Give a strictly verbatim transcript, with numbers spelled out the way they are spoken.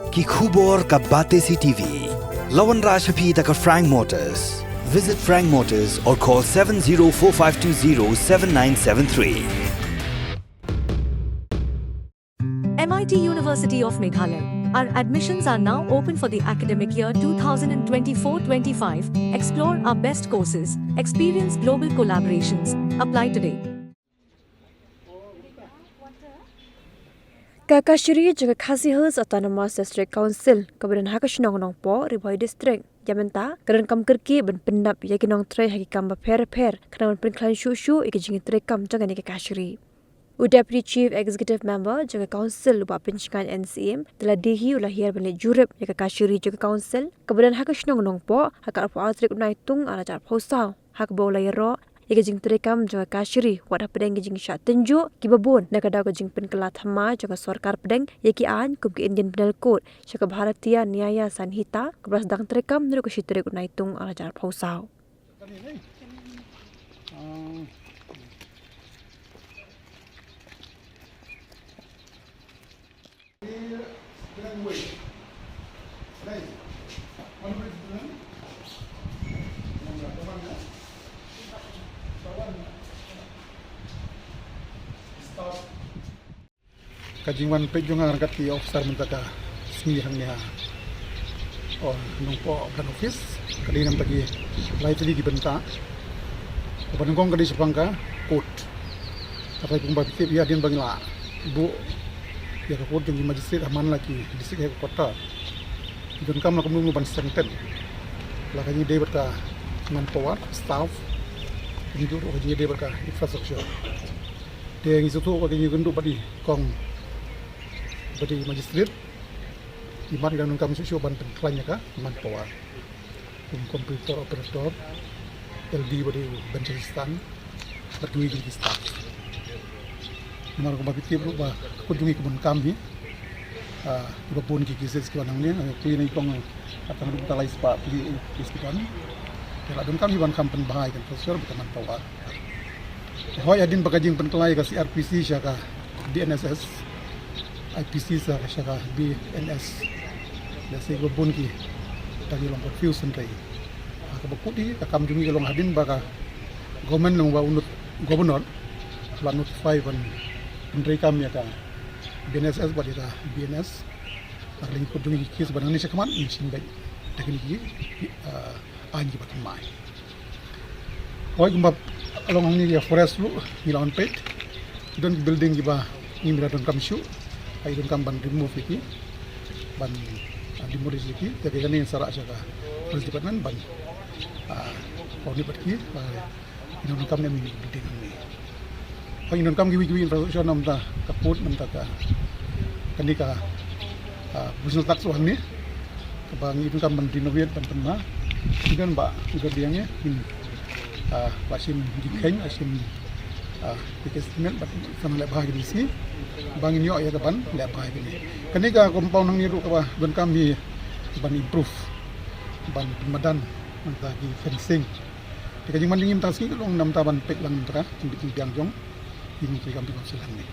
Ki khubor ka Batesi T V. La wanrah sha phi da ka Frank Motors. Visit Frank Motors or call seven zero four five two zero seven nine seven three. M I T University of Meghalaya. Our admissions are now open for the academic year two thousand twenty-four twenty-five. Explore our best courses, experience global collaborations. Apply today. Ka kashari jong ka Khasi Hills Autonomous District Council kaba don ha ka shnong Nongpoh, Ri Bhoi District, ïa mynta ka donkam kyrkieh ban pyndap ïa ki nongtrei ha ki kam bapher bapher, khnang ban pynkhlaiñ shuh shuh ïa ki jingtrei kam jong kane ka kashari. U Deputy Chief Executive Member jong ka Council, u Bah Pynshngaiñ N C M, te la dei hi u la hiar ban leit jurip ïa ka kashari jong ka Council kaba don ha ka shnong Nongpoh ha ka arphew ar tarik u Naitung ar hajar arphew saw, ha kaba u la ïaroh ïa ka jingtrei kam jong ka kashari, wat hapdeng ki jingshah tynjuh kiba bun na ka daw ka jingpynkylla thymmai jong ka sorkar pdeng ïa ki aiñ kum ka Indian Penal Code sha ka Bharatiya Nyaya Sanhita kaba la sdang trei kam naduh ka shi tarik u Naitung ar hajar arphew saw. Ka jingwan peit jong nga ryngkat ki officer mynta ka sngi hangne ha, oh, Nongpoh Branch Office, ka dei namar ki lai tylli ki bynta. Kaba nyngkong ka dei shaphang ka court. Hynrei kumba phi tip, ïa hadien ba ngi la buh ïa ka court jong ki magistrate ha man la ki district headquarter, ki donkam la kumno kumno ban strengthen. La ka jingïadei bad ka manpower, staff, kumjuh ruh ka jingïadei bad ka infrastructure. Te ngi sngewthuh ba ka jingïakynduh bad i kong bad i magistrate, i mat i dang donkam shuh shuh ban pynkhlaiñ ïa ka manpower, kum computer operator, L D bad i u bench assistant bad kiwei kiwei ki staff. Namar kumba phi tip ruh ba ka court jong ngi ka bun kam hi, ah, kiba bun ki cases kiba nangne, ah, plie na i kong, ah, tang ruh ka lai spah plie u case ki don. Te la donkam hi ban kham pynbha ïa ka infrastructure bad ka manpower. Hooid, hadien ba ka jingpynkylla ïa ka C R P C sha ka B N S S, I P C sha ka, sha ka B N S, lehse kiba bun ki dang ïalong confuse hynrei, ah, kaba kut hi, ka kam jong ngi ka long hadien ba ka government, long ba u not-, governor la notify ban pyntrei kam ïa ka B N S S bad ïa ka B N S. Hynrei ka court jong ngi ki case ba nangne shakhmat ngin shim beit da kine ki, ah, aiñ kiba thymmai. Hooid, kumba along hangne ïa forest ruh ngi la wan peit, ki don ki building kiba ngim da donkam shuh, ki donkam ban remove ïa ki, ban, ah, demolish ïa ki. Te kane ngin sa rah sha ka forest department ban, ah, coordinate bad ki ba ngin donkam ne em ïa ki building hangne. Hooid, ngin donkam kiwei kiwei infrastructure, namar ka court, namar ka, kane ka, ah, Aboriginal Tuck ruh hangne kaba ngi donkam ban renovate ban pynbha. Ngi don ba ngi don biang ïa, ngin, ah, ba shim jingkheiñ, ba shim, ah, ïa ka estimate bad sa nang leh bha ïa kine ki sngi ba ngin ïoh ïa ka ban leh bha ïa kine. Kane ka compound hangne ruh kaba donkam hi ban improve, ban pynmadan, namar ki fencing. Te ka jingwan jong ngi mynta ka sngi ka long namar ban peit lang namar ka jingbit jingbiang jong ki nongtrei kam jong ka council hangne.